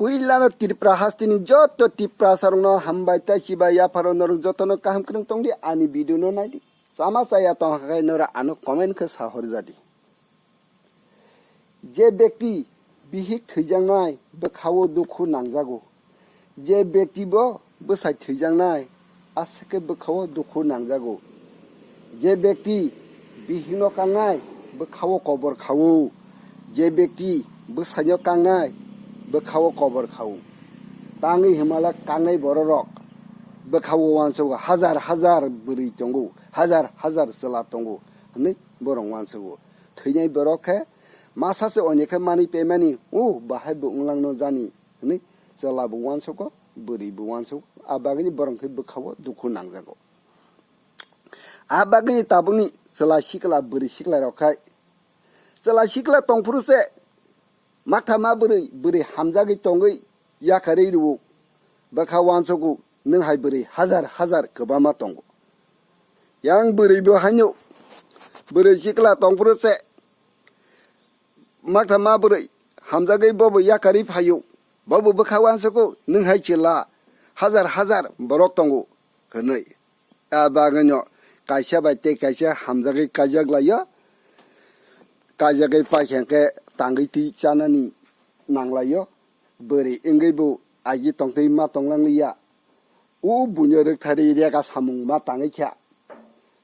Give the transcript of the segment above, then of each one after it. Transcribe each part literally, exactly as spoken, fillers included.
Puilano Tripura hasteni joto Tiprasarokno hambai tei chibai yapharo norok jotono kaham kwrwng tongdi ani video no naidi. Chama chaya tongkha khe norok ano comment khe sahor jadi. Je bekti bihik thwijaknai bwkhao dukhu nangjago. Je bekti bo bwsai thwijaknai aswk khe bwkhao dukhu nangjago. Je bekti bihikno kangnai bwkhao kobor khao. Je bekti bwsaino kangnai bwkhao kobor khao. Tangwi himala kangnai bororok bwkhao uansugo, hazar hazar bwrwi tongo, hazar hazar chwla tongo hwnwi borok uansugo. Thwinai borok khe masa se oni khe manwi pemani, o bahai bo wnglang no jani hwnwi chwla bo uansugo, bwrwi bo uansugo. A bagwini borok khe bwkhao dukhu nangjago. A bagwini tabukni chwla sikla bwrwi sikla rok khai chwla sikla tongphuru se makthama bwrwi bwrwi hamjagwi tongwi yakarwi rwo bwkha uansugo nwng hai bwrwi hazar hazar kwbangma tongo. Yang bwrwi bo haino bwrwi sikla tongphuru se makthama bwrwi hamjagwi bobo yakarwi phaio, bobo bwkha uansugo nwng hai chwla hazar hazar borok tongo hwnwi. A bagwino kaisa bai tei kaisa hamjagwi kaijak laio. Kaijagwi paikha khe tangwi twi chanani nanglaio. Bwrwi wngwi bo agi tongtwi ma tonglang liya. O buino rwktharwi rega samung ma tangwi kha.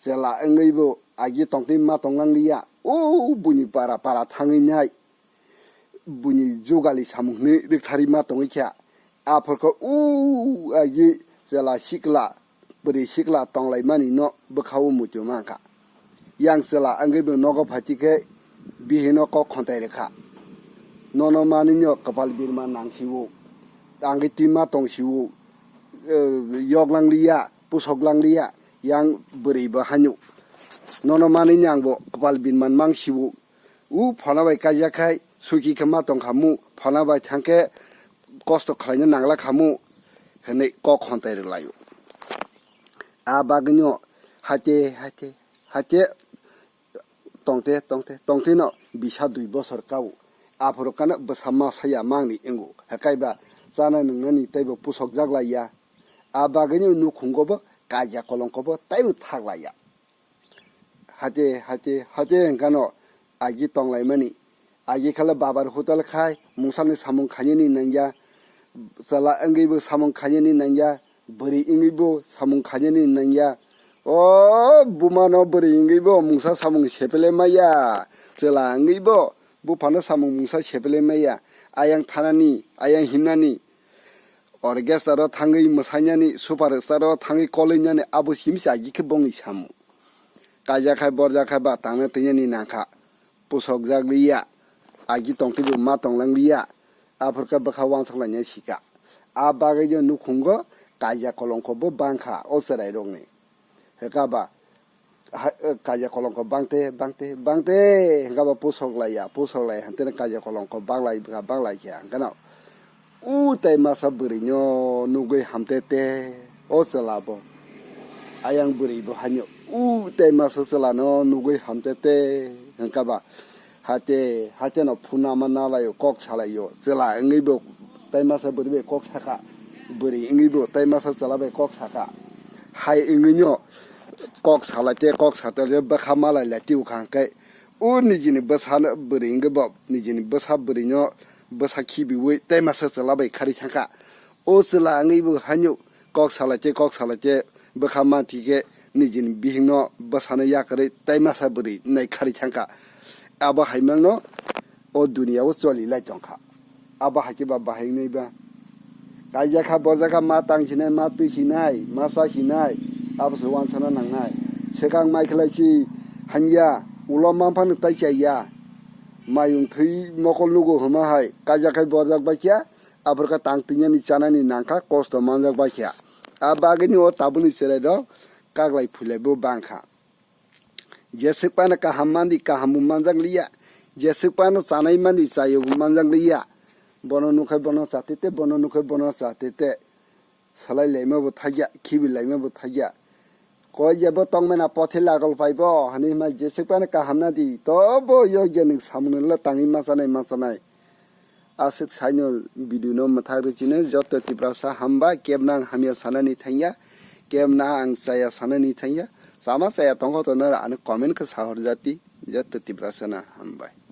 Chwla wngwi bo agi tongtwi ma tonglang liya. O buini para para thangwi nai. Buini jugali samung hwnwi rwktharwi ma tongwi kha. Aphor khe o agi chwla sikla, bwrwi sikla tonglaimani no bwkhao muitu mankha. Yang chwla wngwi bo nogo phaiti khe bihikno kok khontai rwkha. Nono manwino kwpal birma nangsiwo, tangwi twima tongsiwo, eh, yoklang liya, pusoklang liya, yang bwrwi bo haino. Nono manwini angbo kwpal birma mangsiwo. U phana bai kaijak khai suki khe ma tong khamu, phana bai thang khe kosto khlaina nangla khamu hwnwi kok khontai rwlaio. A bagwino hate hate hate tongte tongte tongtino bisa dui bosor kao. Aphuru kano bwsa ma saya mangni wngo. Hakaiba chana nwngnani teibo pusokjak laiya. A bagwino nukhungo bo kaija kolongko bo teibo thak laiya. Hate hate hate hwnkano agi tonglaimani. Agi khala babar hotel khai mungsani samung khainani nangya. Chwla wngwi bo samung khainani nangya. Bwrwi wngwi bo samung khainani nangya. O bumano bwrwi wngwi bo mungsa samung sepele maya. Chwla wngwi bo buphano samung mungsa sepele maya. Ayang thanani, ayang himnani. Orchestra-o thangwi mwsainani, superstar-o thangwi koloinani abo simisa agi khe bongni samung. Kaijak khai borjak khai ba tangna twinyani nangkha. Pusokjak liya, agi tongtwi bo ma tonglang liya. Aphuru khe bwkha uansuk lainai sika. A bagwi no nukhungo kaija kolongko bo bangkha o chwrairokni. Hwnkha ba, ha, eh, kaija kolongko bangte, bangte, bangte, hwnkha ba pusok laiya, pusok laiya, hanteno kaija kolongko banglai, banglai khe, hwnkhe no. U tei masa bwrwino nugwi hamtete, o chwla bo. Ayang bwrwi bo haino, u tei masa chwlano nugwi hamtete, hwnkha ba. Hate, hate no phunama nalaio, kok salaio, chwla wngwi bo tei masa bwrwi bai kok saka, bwrwi wngwi bo tei masa chwla bai kok saka. Hai wngwi no kok salaite, kok sate bwkha malai lai twi kha hwnkhe, o nijini bwsa no bwrwi wngwi bo, nijini bwsa bwrwi no bwsa khibiwi tei masa chwla bai khari thangkha. O chwla wngwi bo haino kok salaite, kok salaite bwkha mantwi khe nijini bihikno bwsano yakarwi tei masa bwrwi nai khari thangkha. Abo hai mangno o duniya o choli lai tongkha. Abo hai khe ba bahai wngnai ba? Kaijak kha, borjak kha, ma tang sinai, ma twi sinai, ma cha sinai, abo se uansana nangnai. Swkang mai khlai si hamya, ulo manphano tai chaya. Mayung thwi mokol nugo hwma hai, kaijak khai borjak bai kha, aphuru khe tang twi nani chanani nangkha, kosto manjak bai kha. A bagwini o tabukni chwrairok kaglai phulai bo bangkha. Jeswk phano kaham mandi, kaham bo manjak liya. Jeswk phano chanai mandi, chayo bo manjak liya. Bono nukhai bono chatete, bono nukhai bono chatete. Salai laima bo thakya, khibi laima bo thakya. Koi jebo tongmena pothi lagol paibo, hani hima jeswk phano kaham nadi, tobo yogya nwng samungno le tangwi machanai, machanai. Aswk saino video no mwthak rwchino joto Tiprasa hambai, kebna ang hamya sanani thangya, kebna ang chaya sanani thangya, chama chaya tongkha tongnai ani comment khe sahorjati, joto Tiprasa no hambai.